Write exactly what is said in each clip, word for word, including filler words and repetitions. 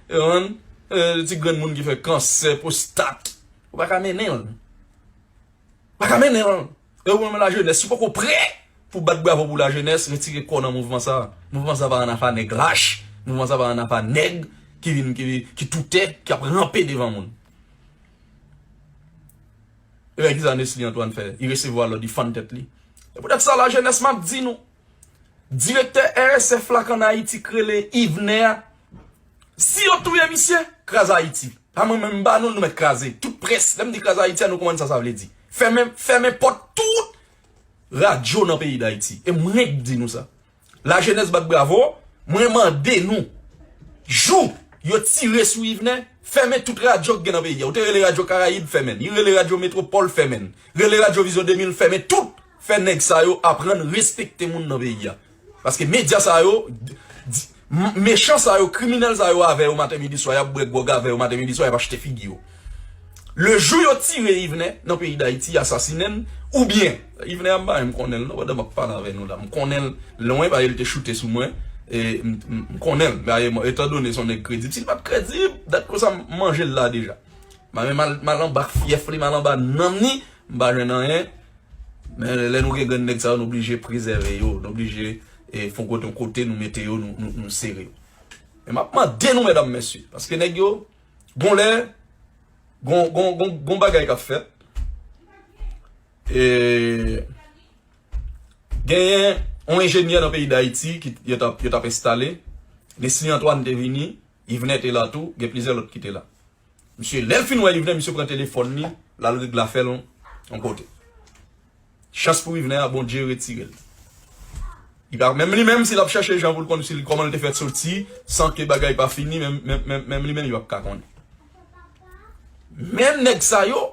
Yon ti grenn moun ki fè kansè pwostat. Ou pa ka mennen l. Ou pa ka mennen l. E ou menm lajenès, si w poko prè pou bat bravo pou lajenès, retire kò w nan mouvman sa. Mouvman sa pa ann afa nèg lach. Mouvman sa pa ann afa nèg ki vin, ki, ki toutè, k ap ranpe devan moun. E byen, kisa Nesly Antoine fè? Li resevwa lòd, li fann tèt li. E poutèt sa, lajenès, m ap di nou, direktè R S F la k ann Ayiti k rele Yvener a, si yo touye misye, kraze Ayiti. Pa mwen menm, m ba nou l, nou mèt kraze. Tout près, lè m di kraze Ayiti a, nou konprann sa sa vle di. Fèmen, fèmen pòt tout radyo nan peyi Dayiti. E mwen k di nou sa. Lajenès bat bravo, mwen mande nou, jou yo tire sou Yvener, fèmen tout radyo k gen nan peyi a. Ou te rele Radyo Karayib, fèmen l. Li rele Radyo Metwopòl, fèmen l. Rele Radyo Vizyon de mil, fèmen tout. Fè nèg sa yo aprann respekte moun nan peyi a. Paske medya sa yo, di- m- mechan sa yo, kriminèl sa yo avè yo maten, midi, swa, y ap bwè gwòg avè yo maten, midi, swa, y ap achte figi yo. Le jou yo tire Yvener nan peyi Dayiti, asasinen l, oubyen, Yvener a m pa menm konnen l non, pandan m ap pale avè nou la, m konnen l lwen, paske l te choute sou mwen, e m, m, m konnen l, men, e, etandone se yon nèg kredib, si l pa t kredib, dat konsa m manje l la deja. M al, m al anba fyèf li, m al anba nanm li, m pa jwenn anyen. Men lè nou gen grenn nèg sa yo, nou blije prezève yo, nou blije, e, fon kote, yon kote nou mete yo, nou, nou, nou sere yo. Men m ap mande nou, medam, mesye, paske nèg yo, gon lè, gon, gon, gon, gon bagay k ap fèt. E, genyen yon enjenyè nan peyi Dayiti ki yo t ap, yo t ap enstale. Nesly Antoine te vini, Yvener te la tou, gen plizyè lòt ki te la. Misye, lè l fin wè Yvener, misye pran telefòn li, l al regle afè l yon kote. Chans pou Yvener a, Bondye retire l. Li pa, menm li menm, si l ap chèche jan pou l konn si l, kòman l te fè soti, san ke bagay pa fini, menm, menm, menm, menm li menm, li p ap ka konnen. Men nèg sa yo,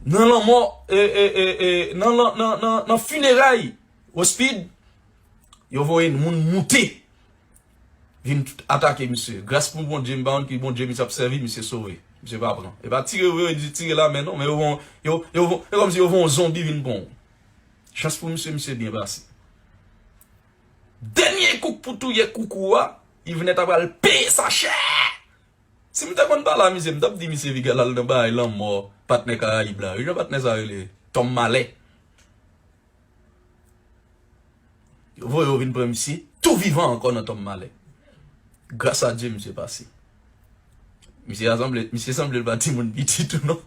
nan lanmò, e, e, e, e, nan, nan, nan, nan, nan fineray, Rospid, yo voye moun moute. Vin atake misye. Gras pou Bondye, m pa konn ki Bondye misye ap sèvi, misye sove. Misye pa pran. E pa tire vre, yo di tire la, men non, men yo von, yo, yo von, e kòmsi yo von zonbi vin pran w. Chans pou misye, misye byen pase. Dènye kouk pou touye koukou a, Yvener ta pral peye sa chè. Si m te konn pale a misye, m t ap di misye piga l al nan bagay lanmò, patnè Karayib la. Wi, jan patnè sa rele? Tòm Malè. Yo voye yo vin pran misye, tou vivan ankò nan tonm malè. Gras a Dye, misye pase. Misye a sanble, misye sanble l pa timoun piti tou non.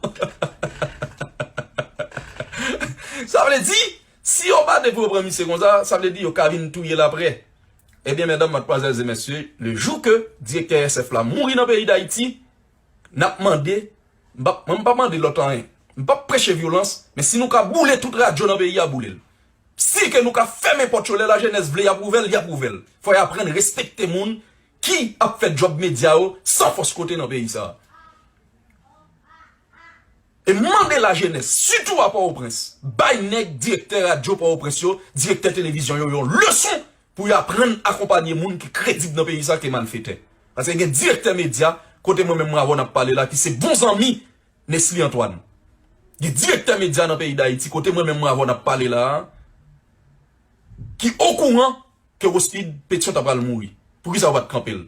Sa vle di, si yo pa te pou yo pran misye konsa, sa vle di yo ka vin touye l aprè. Ebyen, medam, madmwazèl e mesye, le jou ke direktè S F la mouri nan peyi Dayiti, n ap mande, m p ap, mwen m p ap mande lòt anyen. M p ap preche vyolans, men si nou ka boule tout radyo nan peyi a, boule l. Si ke nou ka fèmen pòt yo, lè lajenès vle y ap ouvè l, y ap ouvè l. Fò y aprann respekte moun ki ap fè djòb medya yo san fòs kote nan peyi sa a. E m mande lajenès, sitou a Pòtoprens, bay nèg direktè radyo Pòtoprens yo, direktè televizyon yo, yon leson pou yo aprann akonpanye moun ki kredib nan peyi sa ke malfetè. Paske gen direktè medya, kote mwen menm m avè w n ap pale la, ki se bon zanmi Nesly Antoine. Gen direktè medya nan peyi Dayiti, kote mwen menm m avè w n ap pale la a, ki okouran ke Rospid Petion ta pral mouri. Poukisa yo pa t kanpe l?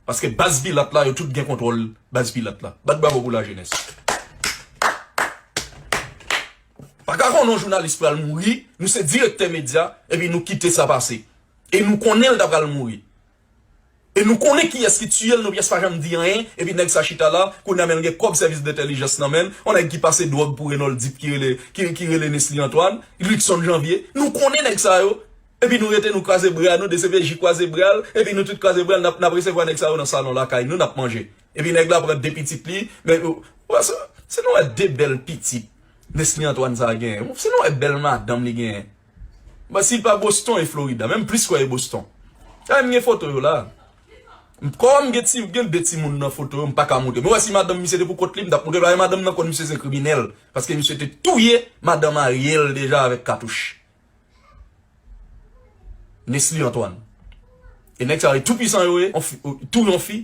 Paske baz Pilat la, yo tout gen kontwòl baz Pilat la. Bat bravo pou lajenès. Pa ka konnen yon jounalis pral mouri, nou se direktè medya, epi nou kite sa pase. E nou konnen l ta pral mouri. E nou konnen kiyès ki tiye l, nou pyès pa janm di anyen, epi nèg sa chita la, kounye a men l gen kòb sèvis dentèlijans nan men l, yon nèg ki pase dwòg pou Renold Deep ki rele, ki, ki rele Nesly Antoine, Luckson Janvier, nou konnen nèg sa yo, epi nou rete nou kwaze bra nou, D C P J kwaze bra l, epi nou tout kwaze bra n, n ap, n ap resevwa nèg sa yo nan salon lakay nou, n ap manje. Epi nèg la pran de pitit li, men, ou, ou wè, se, se nou wè de bèl pitit Nesly Antoine sa genyen, se nou wè bèl madanm li genyen. Bon, si l pa Boston, e Florida. Menm plis kwè e Boston. Sa m gen foto yo la. M, kòm m gen ti, gen de timoun nan foto yo, m pa ka montre. Men w wè si madanm misye te pou kont li, m t ap montre l. Paske madanm nan konn misye se kriminèl. Paske misye te touye madanm Ariel deja avèk katouch. Nesly Antoine. E nèg sa yo, e tou pwisan yo ye, on fi, tou yon fi,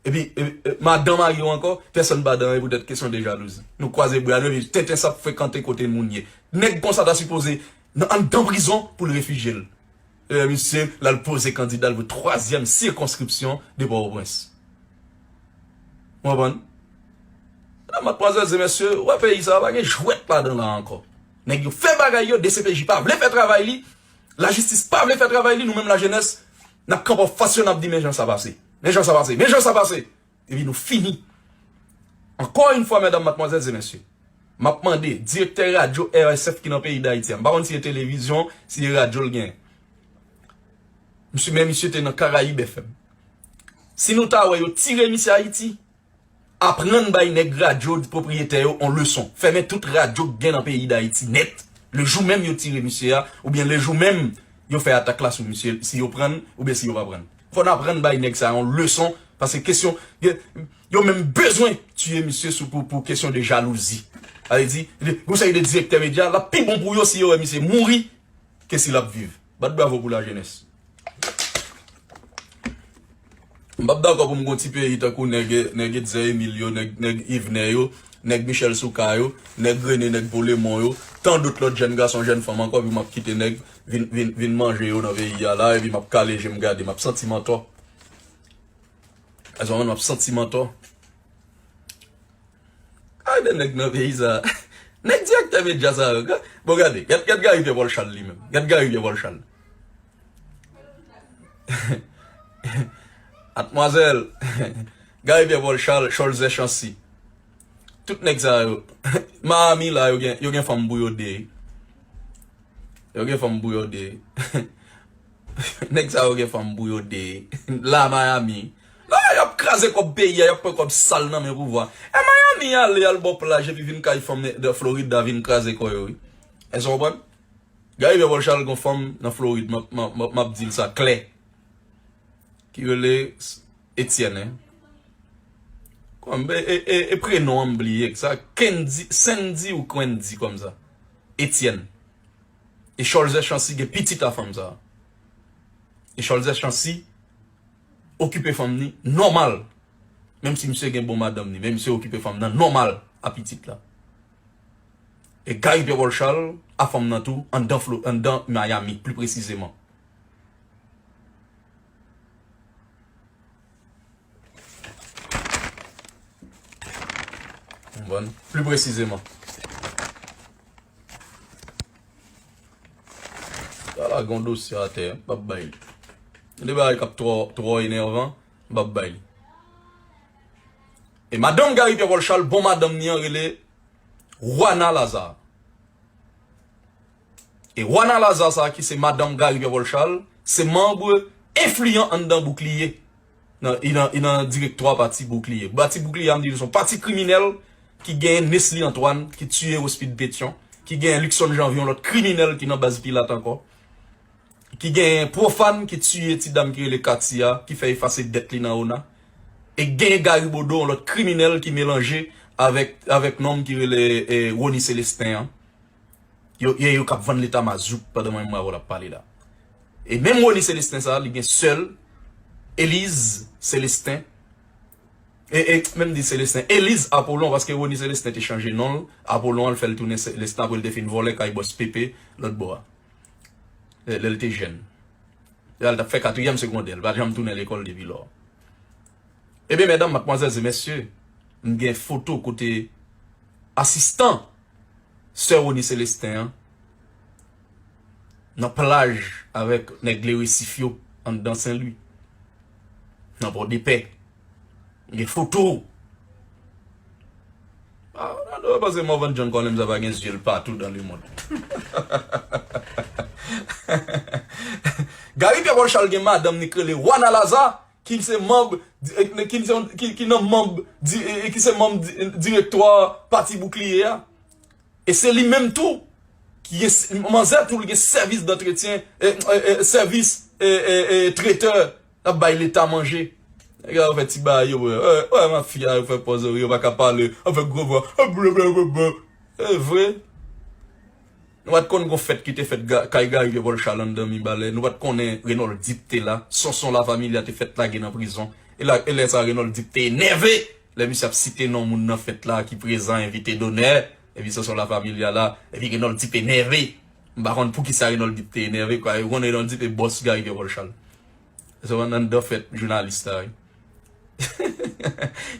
epi, e, e, madan mari w ankò, pèsonn pa dan anyen poutèt kesyon de jalouzi. Nou kwaze bra nou, epi tenten sa ap frekante kote moun ye. Nèg konsa ta sipoze nan anndan prizon pou l refijye l. E misye, l al poze kandida l pou twazyèm sikonskripsyon de Pòtoprens. Ou konprann? Medam, madmwazèl e mesye, ou wè peyi sa a, pa gen jwèt ladan la ankò. Nèg yo fè bagay yo, D C P J pa vle fè travay li, lajistis pa vle fè travay li, nou menm lajenès, n ap kanpe anfas yo, n ap di, men jan sa pase. Men jan sa pase. Men jan sa pase. Epi nou fini. Encore une fois, medam, madmwazèl e mesye, m ap mande direktè radyo R S F ki nan peyi Dayiti a, m pa konn si se televizyon, si se radyo l genyen. Misye, men misye te nan Karayib F M. Si nou ta wè yo tire misye Ayiti, aprann bay nèg radyo pwopriyetè yo on leson. Fèmen tout radyo k gen nan peyi Dayiti nèt. Lejou menm yo tire misye a, oubyen lejou menm yo fè atak la sou misye, si yo prann, oubyen si yo pa prann. Fò n aprann bay nèg sa yo on leson, paske kesyon, yo, yo menm bezwen tiye misye sou, pou, pou kesyon de jalouzi. Sa vle di, de, gon seri de direktè medya, l ap pi bon pou yo si yo wè misye mouri ke si l ap viv. Bat bravo pou lajenès. M p ap dakò pou m gon ti peyi tankou nèg, nèg Etzer Emile yo, nèg, nèg Yvener yo, nèg Michel Soukar yo, nèg René, nèg Polemon yo, tan dòt lòt jèn gason, jèn fanm ankò, epi m ap kite nèg vin, vin, vin manje yo nan peyi a la, epi m ap kale je m gade, m ap santi m antò. Èske w konprann, m ap santi m antò. Ay, de nèg nan peyi sa. Nèg direktè medya sa yo. Bon, gade, gad, gad Gary Pierre Paul Charles li menm. Gad Gary Pierre Paul Charles. Madmwazèl, Gary Pierre Paul Charles, Cholzè Chancy. Tout nèg sa yo. Miami la, yo gen, yo gen fanm pou yo de. Yo gen fanm pou yo de. Nèg sa yo gen fanm pou yo de. La Miami. La, y ap kraze kòb peyi a, y ap pran kòb sal nan men pouvwa. E Miami ale, al bò plaj, epi vin kay fanm de Florid la vin kraze kò yo, wi. Èske w konprann? Gary Pierre Paul Charles gon fanm nan Florid, m ap, m ap, m ap, m ap di l sa klè. Ki rele Etienne, hein? Kòm, e, e, e, e prenon an m bliye, sa Kendy, Sandy ou Kwendy kòm sa. Etienne. E Cholzè Chancy gen pitit a fanm sa. E Cholzè Chancy okipe fanm ni nòmal. Menm si misye gen bon madanm ni, men misye okipe fanm nan nòmal a pitit la. E Gary Pierre Paul Charles a fanm nan tou anndan Flo-, anndan Miami, pli presizeman. Konprann? Pli presizeman. Ala gon dosye atè, m p ap bay li. Gen de bagay k ap twò, twò enèvan, m p ap bay li. E madanm Gary Pierre Paul Charles, bon madanm ni an rele Juana Lazare. E Juana Lazare sa ki se madanm Gary Pierre Paul Charles, se manm enfliyan anndan Boukliye. Nan, li nan, li nan direktwa pati Boukliye. Pati Boukliye a, m di nou, se yon pati kriminèl ki genyen Nesly Antoine, ki tiye Rospide Pétion, ki genyen Luckson Janvier, yon lòt kriminèl ki nan baz Pilat ankò, ki genyen Profane, ki tiye ti dam ki rele Katia, ki fè efase dèt li nan ona. E genyen Gary Bodeau, yon lòt kriminèl ki melanje avèk, avèk nonm ki rele, eh, Rony Célestin an. Yo, yo, yo k ap vann Leta mazout pandan mwen menm avè w ap pale la. E menm Rony Célestin sa, li gen sè l, Elise Célestin. E, e, menm di Célestin, Elise Apollon, paske Rony Célestin te chanje non l, Apollon an, l fè l tounen Célestin apre l te fin vòlè kay bòs Pepe lòt bò a. Lè, lè l te jèn. Lè l t ap fè katriyèm segondè, l pa janm tounen lekòl depi lò. Ebyen, medam, madmwazèl e mesye, m gen foto kote asistan sè Rony Célestin an nan plaj avèk nèg Le Récif yo anndan Sen Lwi, nan Pòdepè. M gen foto. Ah, Ronaldo, paske Morvan John Collins pa gen zye l patou dans le monde. Gary Pierre Paul Charles gen madanm ni k rele Juana Lazare, ki se manm, di- eh, ki se, ki, ki nan manm, di- eh, ki se manm di- direktwa pati Boukliye a. E se li menm tou ki gen s- manzè tou, li gen sèvis dantretyen, eh, eh, eh, sèvis, eh, eh, eh, tretè, l ap bay Leta manje. Nèg yo fè ti bagay yo, wè, wè, wè, mafya yo fè pòz yo, yo pa ka pale, yo fè gwo vwa, blablabla. E vre. Nou pa t konn gon fèt ki te fèt ga- kay Gary Pierre Paul Charles anndan Mibalè. Nou pa t konnen Renold Deep te la. Sonson La Familia te fèt lage nan prizon. E la, e lè sa Renold Deep te enève. Lè misye ap site non moun nan fèt la ki prezan, envite donè. Epi Sonson La Familia la. Epi Renold Deep enève. M pa konn poukisa Renold Deep te enève, kwa. Ou konn Renold Deep e bòs Gary Pierre Paul Charles. Se anndan fèt jounalis la, wi.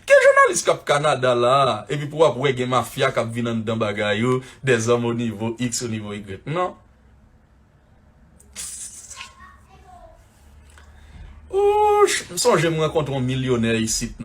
Ki jounalis k ap Kanada la, epi pou w ap wè gen mafya k ap vin anndan bagay yo, des hommes au niveau X, au niveau Y. Non. Ouch, m sonje m rankontre yon milyonè isit.